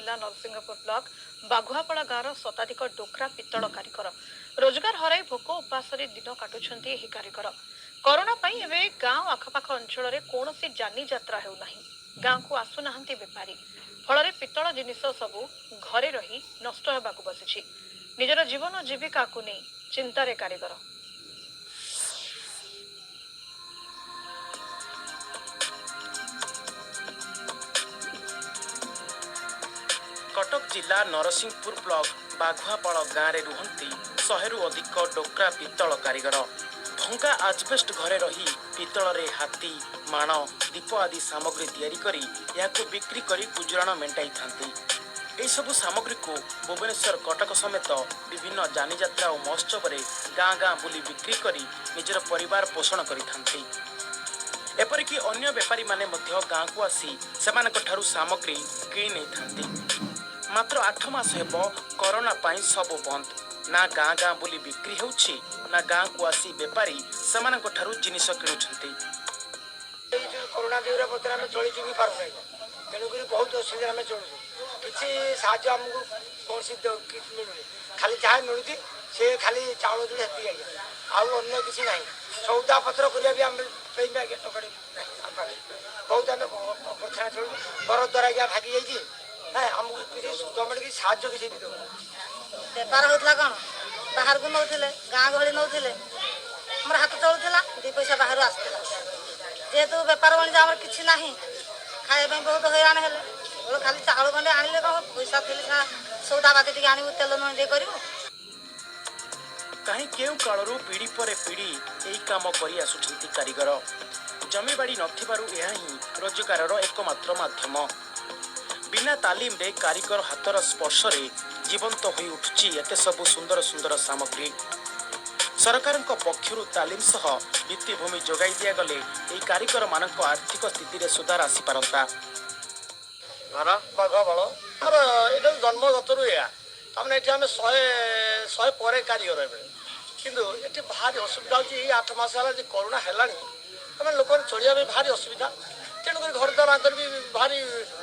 ଜିଲ୍ଲା ନରସିଂହପୁର ବ୍ଲକ ବାଘୁଆପଡ଼ା ଗାଁର ଶତାଧିକ ଡୋକ୍ରା ପିତ୍ତଳ କାରିଗର। ରୋଜଗାର ହରାଇ ଭୋକ ଉପାସରେ ଦିନ କାଟୁଛନ୍ତି ଏହି କାରିଗର। କରୋନା ପାଇଁ ଏବେ ଗାଁ ଓ ଆଖପାଖ ଅଞ୍ଚଳରେ କୌଣସି ଯାନି ଯାତ୍ରା ହେଉନାହିଁ। ଗାଁକୁ ଆସୁନାହାନ୍ତି ବେପାରୀ। ଫଳରେ ପିତ୍ତଳ ଜିନିଷ ସବୁ ଘରେ ରହି ନଷ୍ଟ ହେବାକୁ ବସିଛି। ନିଜର ଜୀବନ ଜୀବିକାକୁ ନେଇ ଚିନ୍ତାରେ କାରିଗର। କଟକ ଜିଲ୍ଲା ନରସିଂହପୁର ବ୍ଲକ ବାଘୁଆପାଳ ଗାଁରେ ରୁହନ୍ତି 100ରୁ ଅଧିକ ଡୋକ୍ରା ପିତ୍ତଳ କାରିଗର। ଭଙ୍ଗା ଆଜବେଷ୍ଟ ଘରେ ରହି ପିତ୍ତଳରେ ହାତୀ, ମାଣ, ଦୀପ ଆଦି ସାମଗ୍ରୀ ତିଆରି କରି ଏହାକୁ ବିକ୍ରି କରି ଗୁଜୁରାଣ ମେଣ୍ଟାଇଥାନ୍ତି। ଏହିସବୁ ସାମଗ୍ରୀକୁ ଭୁବନେଶ୍ୱର, କଟକ ସମେତ ବିଭିନ୍ନ ଯାନିଯାତ୍ରା ଓ ମହୋତ୍ସବରେ ଗାଁ ଗାଁ ବୁଲି ବିକ୍ରି କରି ନିଜର ପରିବାର ପୋଷଣ କରିଥାନ୍ତି। ଏପରିକି ଅନ୍ୟ ବେପାରୀମାନେ ମଧ୍ୟ ଗାଁକୁ ଆସି ସେମାନଙ୍କଠାରୁ ସାମଗ୍ରୀ କିଣି ନେଇଥାନ୍ତି। ମାତ୍ର 8 ମାସ ହେବ କରୋନା ପାଇଁ ସବୁ ବନ୍ଦ। ନା ଗାଁ ଗାଁ ବୁଲି ବିକ୍ରି ହେଉଛି, ନା ଗାଁକୁ ଆସି ବେପାରୀ ସେମାନଙ୍କଠାରୁ ଜିନିଷ କିଣୁଛନ୍ତି। ଏଇ ଯେଉଁ କରୋନା ଯୁଗରେ ବର୍ତ୍ତମାନ ଆମେ ଚଳିଛୁ ବି ପାରୁନାହିଁ। ତେଣୁକରି ବହୁତ ଅସୁବିଧାରେ ଆମେ ଚଳୁଛୁ। କିଛି ସାହାଯ୍ୟ ଆମକୁ କୌଣସି କିଛି ମିଳୁନି। ଖାଲି ଯାହା ମିଳୁଛି ସେ ଖାଲି ଚାଉଳ ଯୋଡ଼େ ସେତିକି ଆଜ୍ଞା, ଆଉ ଅନ୍ୟ କିଛି ନାହିଁ। ସଉଦା ପତ୍ର କରିବା ବି ଆମେ ପାଇଁ ବି ଆଜ୍ଞା ଟଙ୍କାଟେ ନାହିଁ ଆମ ପାଖରେ। ବହୁତ ଆମେ ଅବସ୍ଥାରେ ଚଳୁଛୁ। ଘର ଦ୍ୱାରା ଆଜ୍ଞା ଭାଗି ଯାଇଛି। ହଁ, ଆମକୁ କିଛି ଗଭର୍ଣ୍ଣମେଣ୍ଟ କିଛି ସାହାଯ୍ୟ କିଛି ବି ଦେଉନି। ବେପାର ହେଉଥିଲା କ'ଣ, ବାହାରକୁ ନେଉଥିଲେ, ଗାଁ ଗହଳି ନେଉଥିଲେ, ଆମର ହାତ ଚଳୁଥିଲା, 2 ପଇସା ବାହାରୁ ଆସୁଥିଲା। ଯେହେତୁ ବେପାର ବାଣିଜ୍ୟ ଆମର କିଛି ନାହିଁ, ଖାଇବା ପାଇଁ ବହୁତ ହଇରାଣ ହେଲେ। ଖାଲି ଚାଉଳ ଗଣ୍ଡେ ଆଣିଲେ କ'ଣ, ପଇସା ଥିଲେ ସିନା ସଉଦାପାତି ଟିକେ ଆଣିବୁ, ତେଲ ଲୁଣ ଟିକେ କରିବୁ। କାହିଁ କେଉଁ କାଳରୁ ପିଢ଼ି ପରେ ପିଢ଼ି ଏହି କାମ କରି ଆସୁଛନ୍ତି କାରିଗର। ଜମିବାଡ଼ି ନଥିବାରୁ ଏହା ହିଁ ରୋଜଗାରର ଏକମାତ୍ର ମାଧ୍ୟମ। ବିନା ତାଲିମରେ କାରିଗର ହାତର ସ୍ପର୍ଶରେ ଜୀବନ୍ତ ହୋଇ ଉଠୁଛି ଏତେ ସବୁ ସୁନ୍ଦର ସୁନ୍ଦର ସାମଗ୍ରୀ। ସରକାରଙ୍କ ପକ୍ଷରୁ ତାଲିମ ସହ ଭିତ୍ତିଭୂମି ଯୋଗାଇ ଦିଆଗଲେ ଏହି କାରିଗରମାନଙ୍କ ଆର୍ଥିକ ସ୍ଥିତିରେ ସୁଧାର ଆସିପାରନ୍ତା। ଘର ବାଘୁଆପାଳ ଆମର ଏଇଟା ଜନ୍ମଗତରୁ ଏଇଆ। ତାମାନେ ଏଠି ଆମେ 100 ପରେ କାରିଗର ଏବେ। କିନ୍ତୁ ଏଠି ଭାରି ଅସୁବିଧା ହେଉଛି। ଏଇ 8 ମାସ ହେଲା ଯେ କରୋନା ହେଲାଣି, ଆମେ ଲୋକମାନେ ଚଳିବା ପାଇଁ ଭାରି ଅସୁବିଧା। ତେଣୁକରି ଘର ଦ୍ୱାର ଆଙ୍କର ବି ଭାରି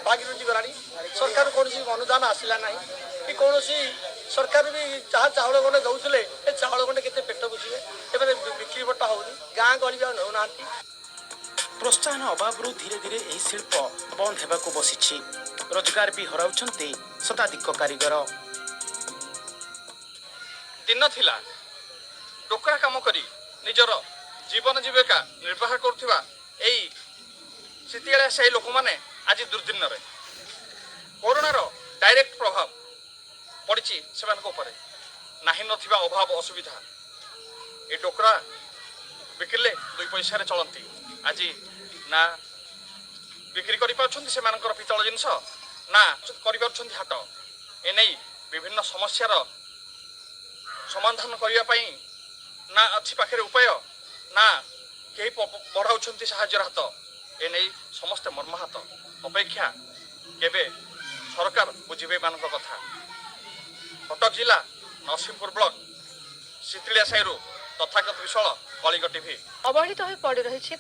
ଭାଗି ରୁଜି ଗଲାଣି। ସରକାର କୌଣସି ଅନୁଦାନ ଆସିଲା ନାହିଁ କି କୌଣସି ସରକାର ବି ଯାହା ଚାଉଳ ଗଣ୍ଡେ ଦେଉଥିଲେ, ଏ ଚାଉଳ ଗଣ୍ଡେ କେତେ ପେଟ ପୋଷିବେ? ଏବେ ବିକ୍ରି ବଟା ହେଉନି, ଗାଁ ଗହଳି ବି ଆଉ ନେଉନାହାନ୍ତି। ପ୍ରୋତ୍ସାହନ ଅଭାବରୁ ଧୀରେ ଧୀରେ ଏହି ଶିଳ୍ପ ବନ୍ଦ ହେବାକୁ ବସିଛି। ରୋଜଗାର ବି ହରାଉଛନ୍ତି ଶତାଧିକ କାରିଗର। ଦିନ ଥିଲା ଡୋକରା କାମ କରି ନିଜର ଜୀବନ ଜୀବିକା ନିର୍ବାହ କରୁଥିବା ଏଇ ସିତିଆଳିଆ ସାହି ଲୋକମାନେ ଆଜି ଦୁର୍ଦିନରେ। କରୋନାର ଡାଇରେକ୍ଟ ପ୍ରଭାବ ପଡ଼ିଛି ସେମାନଙ୍କ ଉପରେ। ନାହିଁ ନଥିବା ଅଭାବ ଅସୁବିଧା। ଏ ଡୋକରା ବିକିଲେ 2 ପଇସାରେ ଚଳନ୍ତି। ଆଜି ନା ବିକ୍ରି କରିପାରୁଛନ୍ତି ସେମାନଙ୍କର ପିତ୍ତଳ ଜିନିଷ, ନା କରିପାରୁଛନ୍ତି ହାଟ। ଏନେଇ ବିଭିନ୍ନ ସମସ୍ୟାର ସମାଧାନ କରିବା ପାଇଁ ନା ଅଛି ପାଖରେ ଉପାୟ, ନା କେହି ବଢ଼ାଉଛନ୍ତି ସାହାଯ୍ୟର ହାତ। ଏନେଇ ସମସ୍ତେ ମର୍ମାହତ। ଅପେକ୍ଷା କେବେ ସରକାର ବୁଝିବେ ଏମାନଙ୍କ କଥା। କଟକ ଜିଲ୍ଲା ନରସିଂହପୁର ବ୍ଲକ ସିତିଳିଆ ସାହିରୁ ତଥାଗତ ବିଶ୍ୱାଳ, କଳିଙ୍ଗ ଟିଭି। ଅବହେଳିତ ହୋଇ ପଡ଼ି ରହିଛି।